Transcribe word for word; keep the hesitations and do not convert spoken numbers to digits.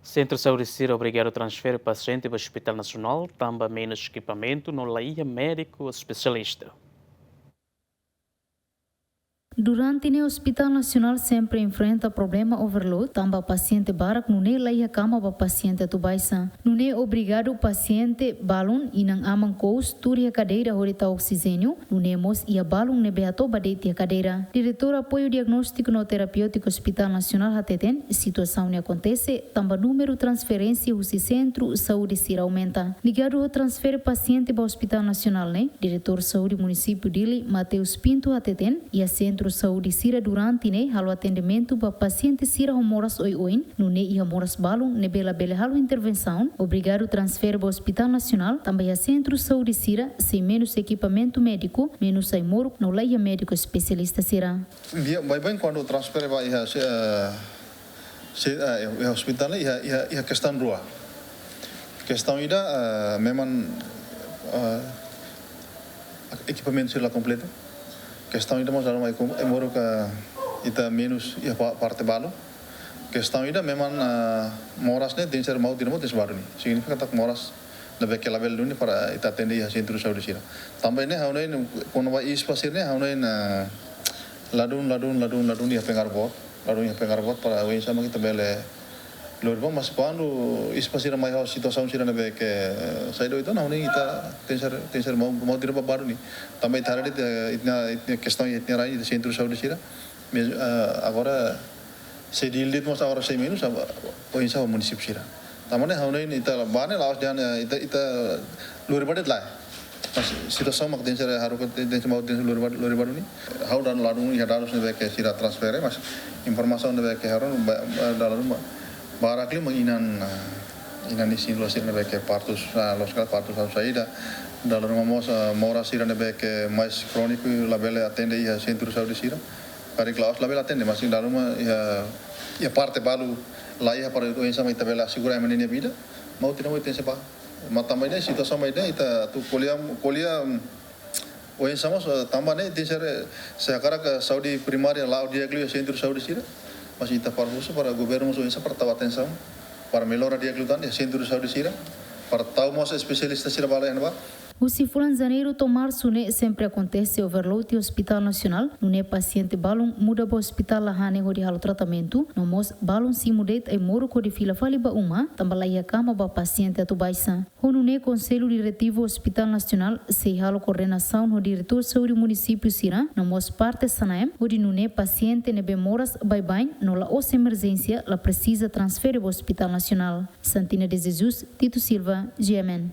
Sentru saúde sira obrigadu transfere pasiente ba Hospital Nasionál tanba menus ekipamentu no la iha médiku espesialista. Durante ne'e Hospital Nasionál sempre enfrenta problema overload tanba pasiente barak nune'e la iha kama ba pasiente atu baixa. Nune'e obrigadu pasiente balun, inan-aman kous, tuur iha kadeira hodi tau oksijéniu, nune'e mós iha balun ne'ebé hato'o ba de'it iha kadeira. Diretór Apoiu Diagnóstiku no Terapéutiku Hospital Nasionál hateten, situasaun ne'e akontese tanba númeru transferénsia husi sentru saúde sira aumenta. Ligadu ho transfere pasiente ba Hospital Nasionál ne'e, Diretór Saúde Munisípiu Dili, Mateus Pinto hateten, iha sentru saúde sira durante ne'e halo atendimentu ba pasiente sira ho moras oioin, nune'e iha moras balun ne'ebé labele halo intervensaun, obrigadu transfere ba Hospital Nasionál, tanba iha sentru saúde sira sei menus ekipamentu médiku, menus ai-moruk, no la iha médiku espesialista sira. Dia, baibain kuandu transfere ba iha, se, eh, se, eh, iha hospital ne'e iha, iha, iha kestaun rua. Kestaun ida, eh, memang, eh, ekipamentu sira la kompletu. Kestaun ida mós dalam ai-, ai-moruk, eh, ita menus iha pa-, parte balu. Kestaun ida memang, eh, moras ne'e tenke ser mau, tidak mau, tenke ser balu ni. Signifika katak moras ne'ebé ke labele duni para ita atende iha sentru saúde sira. Tanba ne'e ha'u hanoin, kona-ba ispa sira ne'e ha'u hanoin, eh, ladún, ladún, ladún, ladún iha pengar boot, ladún iha pengar boot para oinsá mak ita bele lori ba, mas kuandu ispa sira mai ho situasaun sira ne'ebé ke, eh, saida uitoan, ha'u hanoin ita tenke ser, tenke ser mau, mau, tidak mau balu ni. Tanba ita haree de'it, eh, ita-nia, ita-nia kestaun iha ita-nia rain, ita-nia sentru saúde sira. Mes-, eh, agora, se Dili de'it mós agora sei menus, aba, oinsá ho munisípiu sira. Tanba ne'e ha'u hanoin ita ba ne'e la'ós dehan, eh, ita, ita lori ba de'it lae. Mas situasaun mak tenke ser haruka, tenke ser mau, tenke ser lori ba, lori ba duni. Ha'u dala ruma iha dadus ne'ebé ke sira transfere, mas informasaun ne'ebé ke ha'u rona ba, ba, dala ruma ba, barak liu mak inan, eh, inan isin-lolon sira ne'ebé ke partus, ah, loos ka lae, partus halo saida. Dala ruma mós, eh, moras sira ne'ebé ke mais króniku labele atende iha sentru saúde sira. Karik la'ós labele atende, mas dala ruma iha, iha parte balu la iha para oinsá mak ita bele asegura ema ninia vida, mau tidak mau ita tenke ser ba. Mas tanba ne'e situasaun ba ne'e ita atu ko'alia, ko'alia, mm, oinsá mós, eh, tanba ne'e tenke ser, eh, se hakarak, eh, saúde primária la'o di'ak liu iha sentru saúde sira, mas ita fó husu para governu mós oinsá para tau atensaun, para mellora di'ak liután iha sentru saúde sira, para tau mós espesialista sira ba la iha ne'ebá. Husi fulan Janeiru to'o Marsu ne'e sempre akontese overload iha Hospital Nasionál, nune'e pasiente balun muda ba hospital Lahane hodi halo tratamentu, no mós balun simu de'it ai-moruk hodi fila fali ba uma, tanba la iha kama ba pasiente atu baixa. Ho nune'e Konsellu Diretivu Hospital Nasionál sei halo koordenasaun ho Diretór Saúde Munisípiu sira, no mós parte SANAEM, hodi nune'e pasiente ne'ebé moras baibain no la'ós emerjénsia la presiza transfere ba Hospital Nasionál. Santina de Jesus, Tito Silva, G M N.